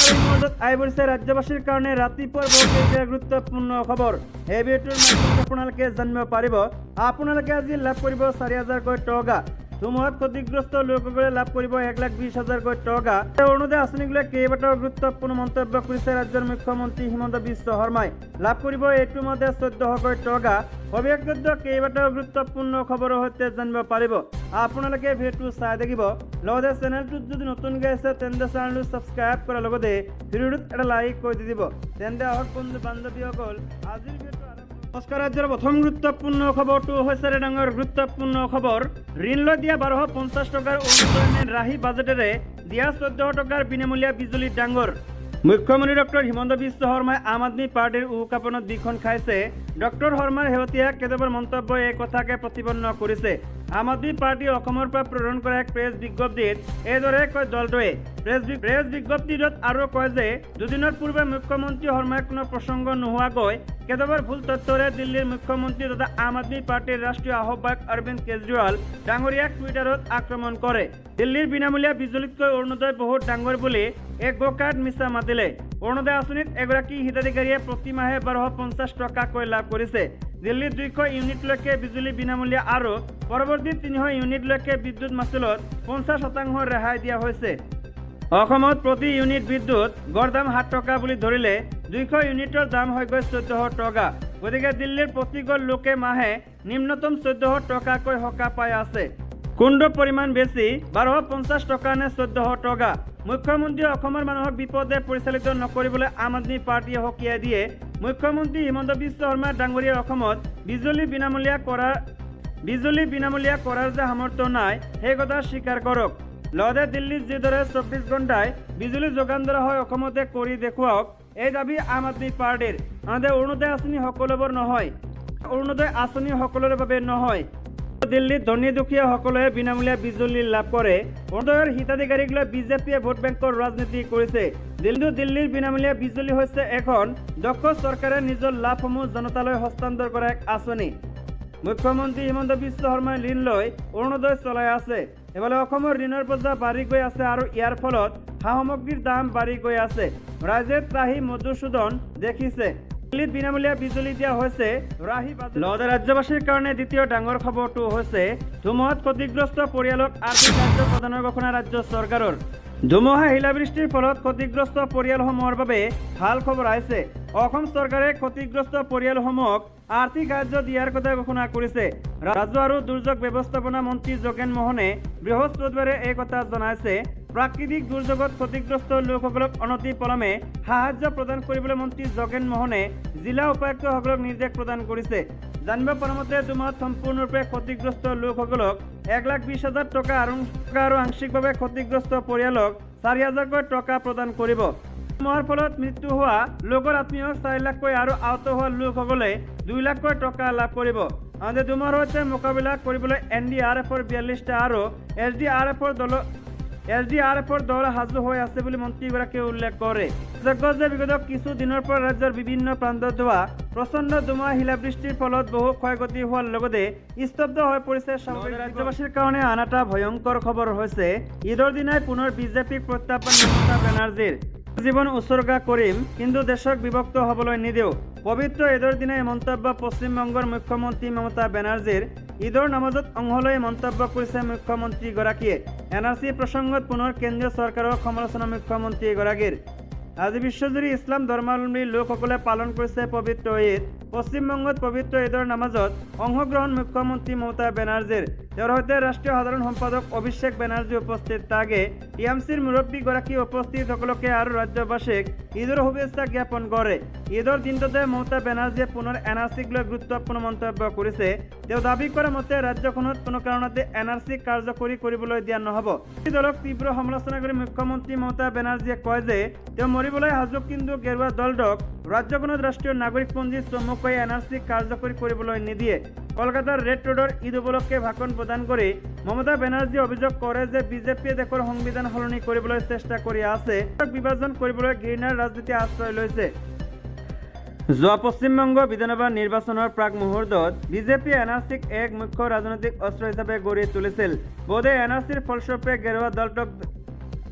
এই মুহূৰ্তত আহি পৰিছে ৰাজ্যবাসীৰ কাৰণে ৰাতিপুৱাৰ বহুকেইটা গুৰুত্বপূৰ্ণ খবৰ। এই ভিডিঅ'টোৰ মাধ্যমত আপোনালোকে জানিব পাৰিব, আপোনালোকে আজি লাভ কৰিব 4000কৈ টকা। ধুমুহাত ক্ষতিগ্ৰস্ত লোকসকলে লাভ কৰিব 1,20,000কৈ টকা। অৰুণোদয় আঁচনিক লৈ কেইবাটাও গুৰুত্বপূৰ্ণ মন্তব্য কৰিছে ৰাজ্যৰ মুখ্যমন্ত্ৰী হিমন্ত বিশ্ব শৰ্মাই। লাভ কৰিব এইটো মতে 1400কৈ টকা। সবিশেষ কেইবাটাও গুৰুত্বপূৰ্ণ খবৰৰ সৈতে জানিব পাৰিব। আপোনালোকে ভিডিঅ'টো চাই থাকিব। লগতে চেনেলটোত যদি নতুনকৈ আছে, তেন্তে চেনেলটো ছাবস্ক্ৰাইব কৰাৰ লগতে ভিডিঅ'টোত এটা লাইক কৰি দি দিব। তেন্তে আহক বন্ধু বান্ধৱীসকল, আজিৰ ভিডিঅ'টো আৰম্ভ। নমস্কাৰ, ৰাজ্যৰ প্ৰথম গুৰুত্বপূৰ্ণ খবৰটো হৈছে এটা ডাঙৰ গুৰুত্বপূৰ্ণ খবৰ। ঋণ লৈ দিয়া 1250 টকাৰ অৰুণোদয়, ৰাহি বাজেটেৰে দিয়া 1400 টকাৰ বিনামূলীয়া বিজুলী ডাঙৰ। মুখ্যমন্ত্ৰী ডক্টৰ হিমন্ত বিশ্ব শৰ্মাই আম আদমি পাৰ্টীৰ উকাপনত বিষণ খাইছে। ডক্টৰ শৰ্মাৰ শেহতীয়া কেইবাৰ মন্তব্যই এই কথাকে প্ৰতিপন্ন কৰিছে। আম আদমি পাৰ্টী অসমৰ পৰা প্ৰেৰণ কৰা এক প্ৰেছ বিজ্ঞপ্তিত এইদৰে কয় দলটোৱে। প্ৰেছ বিজ্ঞপ্তিটোত আৰু কয় যে দুদিনৰ পূৰ্বে মুখ্যমন্ত্ৰী শৰ্মাই কোনো প্ৰসংগ নোহোৱাকৈ কেইবাৰ ভুল তথ্যৰে দিল্লীৰ মুখ্যমন্ত্ৰী তথা আম আদমি পাৰ্টীৰ ৰাষ্ট্ৰীয় আহ্বায়ক অৰবিন্দ কেজৰিৱাল ডাঙৰীয়াক টুইটাৰত আক্ৰমণ কৰে। দিল্লীৰ বিনামূলীয়া বিজুলীতকৈ অৰুণোদয় বহুত ডাঙৰ বুলি এক গোকাট মিছা মাতিলে। অৰুণোদয় আঁচনিত এগৰাকী হিতাধিকাৰীয়ে প্ৰতিমাহে 1250 টকাকৈ লাভ কৰিছে। দিল্লীত 200 ইউনিটলৈকে বিজুলী বিনামূলীয়া আৰু পৰৱৰ্তী 300 ইউনিটলৈকে বিদ্যুৎ মাচুলত 50% ৰেহাই দিয়া হৈছে। অসমত প্ৰতি ইউনিট বিদ্যুৎ গড় দাম 7 টকা বুলি ধৰিলে 200 ইউনিটৰ দাম হয়গৈ 1400 টকা। গতিকে দিল্লীৰ প্ৰতিঘৰ লোকে মাহে নিম্নতম 1400 টকাকৈ সকাহ পাই আছে। কোনটো পৰিমাণ বেছি, 1250 টকা নে 1400 টকা? মুখ্যমন্ত্ৰীয়ে অসমৰ মানুহক বিপদে পৰিচালিত নকৰিবলৈ আম আদমি পাৰ্টীয়ে সকীয়াই দিয়ে। মুখ্যমন্ত্ৰী হিমন্ত বিশ্ব শৰ্মা ডাঙৰীয়াই অসমত বিজুলী বিনামূলীয়া কৰাৰ যে সামৰ্থ্য নাই, সেই কথা স্বীকাৰ কৰক। লগতে দিল্লীত যিদৰে 24 ঘণ্টাই বিজুলী যোগান ধৰা হয়, অসমতে কৰি দেখুৱাওক, এই দাবী আম আদমি পাৰ্টীৰ। আনহাতে অৰুণোদয় আঁচনি সকলোবোৰ নহয়, অৰুণোদয় আঁচনি সকলোৰে বাবে নহয়। দিল্লীত ধনী দুখীয়া সকলোৱে বিনামূলীয়া বিজুলী লাভ কৰে। অৰুণোদয়ৰ হিতাধিকাৰীক লৈ বিজেপিয়ে ভোট বেংকৰ ৰাজনীতি কৰিছে। কিন্তু দিল্লীৰ বিনামূলীয়া বিজুলী হৈছে এখন দক্ষ চৰকাৰে নিজৰ লাভসমূহ জনতালৈ হস্তান্তৰ কৰা এক আঁচনি। মুখ্যমন্ত্ৰী হিমন্ত বিশ্ব শৰ্মাই ঋণ লৈ অৰুণোদয় চলাই আছে। এইফালে অসমৰ ঋণৰ বোজা বাঢ়ি গৈ আছে আৰু ইয়াৰ ফলত সা সামগ্ৰীৰ দাম বাঢ়ি গৈ আছে। ৰাইজে ত্ৰাহি মধুসূদন দেখিছে। দিল্লীত বিনামূলীয়া বিজুলী দিয়া হৈছে ৰাহি। লগতে ৰাজ্যবাসীৰ কাৰণে দ্বিতীয় ডাঙৰ খবৰটো হৈছে ধুমুহাত ক্ষতিগ্ৰস্ত পৰিয়ালক আৰ্থিক সাহায্য প্ৰদানৰ ঘোষণা ৰাজ্য চৰকাৰৰ। ধুমুহা শিলাবৃষ্টিৰ ফলত ক্ষতিগ্ৰস্ত পৰিয়ালসমূহৰ বাবে ভাল খবৰ আহিছে। অসম চৰকাৰে ক্ষতিগ্ৰস্ত পৰিয়ালসমূহক আৰ্থিক সাহায্য দিয়াৰ কথা ঘোষণা কৰিছে। ৰাজহ আৰু দুৰ্যোগ ব্যৱস্থাপনা মন্ত্ৰী যোগেন মহনে বৃহস্পতিবাৰে এই কথা জনাইছে। প্ৰাকৃতিক দুৰ্যোগত ক্ষতিগ্ৰস্ত লোকসকলক অনতি পলমে সাহায্য প্ৰদান কৰিবলৈ মন্ত্ৰী যোগেন মহনে জিলা উপায়ুক্তসকলক নিৰ্দেশ প্ৰদান কৰিছে। জানিব পৰা মতে, ধুমুহাত সম্পূৰ্ণৰূপে ক্ষতিগ্ৰস্ত লোকসকলক 1,20,000 টকা আৰু আংশিকভাৱে ক্ষতিগ্ৰস্ত পৰিয়ালক 4000কৈ টকা প্ৰদান কৰিব। ধুমুহাৰ ফলত মৃত্যু হোৱা লোকৰ আত্মীয়ক 4 লাখকৈ আৰু আহত হোৱা লোকসকলে 2 লাখকৈ টকা লাভ কৰিব। আনহাতে ধুমুহাৰ সৈতে মোকাবিলা কৰিবলৈ এন ডি আৰ এফৰ 42টা আৰু এছ ডি আৰ এফৰ দল সাজু হৈ আছে বুলি মন্ত্ৰীগৰাকীয়ে উল্লেখ কৰে। উল্লেখযোগ্য যে বিগত কিছু দিনৰ পৰা ৰাজ্যৰ বিভিন্ন প্ৰান্তত হোৱা প্ৰচণ্ড ধুমুহা শিলাবৃষ্টিৰ ফলত বহু ক্ষয় ক্ষতি হোৱাৰ লগতে স্তব্ধ হৈ পৰিছে স্বাভাৱিক। ৰাজ্যবাসীৰ কাৰণে আন এটা ভয়ংকৰ খবৰ হৈছে ঈদৰ দিনাই পুনৰ বিজেপিক প্ৰত্যাহ্বান মমতা বেনাৰ্জীৰ। জীৱন উৎসৰ্গা কৰিম, কিন্তু দেশক বিভক্ত হ'বলৈ নিদিওঁ। পবিত্ৰ ঈদৰ দিনাই মন্তব্য পশ্চিমবংগৰ মুখ্যমন্ত্ৰী মমতা বেনাৰ্জীৰ। ঈদৰ নামাজত অংশ লৈ মন্তব্য কৰিছে মুখ্যমন্ত্ৰীগৰাকীয়ে। এন আৰ চি প্ৰসংগত পুনৰ কেন্দ্ৰীয় চৰকাৰক সমালোচনা মুখ্যমন্ত্ৰীগৰাকীৰ। আজি বিশ্বজুৰি ইছলাম ধৰ্মাৱলম্বী লোকসকলে পালন কৰিছে পবিত্ৰ ঈদ। পশ্চিমবংগত পবিত্ৰ ঈদৰ নামাজত অংশগ্ৰহণ মুখ্যমন্ত্ৰী মমতা বেনাৰ্জীৰ। তেওঁৰ সৈতে ৰাষ্ট্ৰীয় সাধাৰণ সম্পাদক অভিষেক বেনাৰ্জী উপস্থিত থাকে। টি এম চিৰ মুৰব্বীগৰাকী উপস্থিত সকলোকে আৰু ৰাজ্যবাসীক ঈদৰ শুভেচ্ছা জ্ঞাপন কৰে। ঈদৰ দিনটোতে মমতা বেনাৰ্জীয়ে পুনৰ এন আৰ চিক লৈ গুৰুত্বপূৰ্ণ মন্তব্য কৰিছে। তেওঁ দাবী কৰা মতে ৰাজ্যখনত কোনো কাৰণতে এন আৰ চি কাৰ্যকৰী কৰিবলৈ দিয়া নহ'ব। দলক তীব্ৰ সমালোচনা কৰি মুখ্যমন্ত্ৰী মমতা বেনাৰ্জীয়ে কয় যে তেওঁ মৰিবলৈ সাজু, কিন্তু গেৰুৱা দলটোক ৰাজ্যখনত ৰাষ্ট্ৰীয় নাগৰিকপঞ্জী চমুকৈ এন আৰ চি কাৰ্যকৰী কৰিবলৈ নিদিয়ে। কলকাতাৰ ৰেড ৰোডৰ ঈদ উপলক্ষে ভাষণ প্ৰদান কৰি মমতা বেনাৰ্জীয়ে অভিযোগ কৰে যে বিজেপিয়ে দেশৰ সংবিধান সলনি কৰিবলৈ চেষ্টা কৰি আছে, বিভাজন কৰিবলৈ ঘৃণাৰ ৰাজনীতি আশ্ৰয় লৈছে। যোৱা পশ্চিমবংগ বিধানসভা নিৰ্বাচনৰ প্ৰাক মুহূৰ্তত বিজেপিয়ে এন আৰ চিক এক মুখ্য ৰাজনৈতিক অস্ত্ৰ হিচাপে গঢ়ি তুলিছিল। বোধহয় এন আৰ চিৰ ফলস্বৰূপে গেৰুৱা দলটোক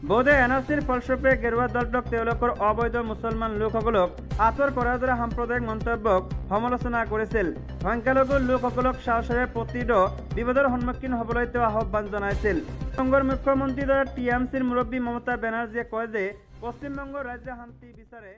বহুতে এন আৰ চিৰ ফলস্বৰূপে গেৰুৱা দলটোক তেওঁলোকৰ অবৈধ মুছলমান লোকসকলক আঁতৰ কৰাৰ দৰে সাম্প্ৰদায়িক মন্তব্যক সমালোচনা কৰিছিল। সংখ্যালঘু লোকসকলক সাহসেৰে প্ৰতিটো বিপদৰ সন্মুখীন হ'বলৈ তেওঁ আহ্বান জনাইছিল। পশ্চিমবংগৰ মুখ্যমন্ত্ৰী তথা টি এম চিৰ মুৰব্বী মমতা বেনাৰ্জীয়ে কয় যে পশ্চিমবংগৰ ৰাজ্যে শান্তি বিচাৰে।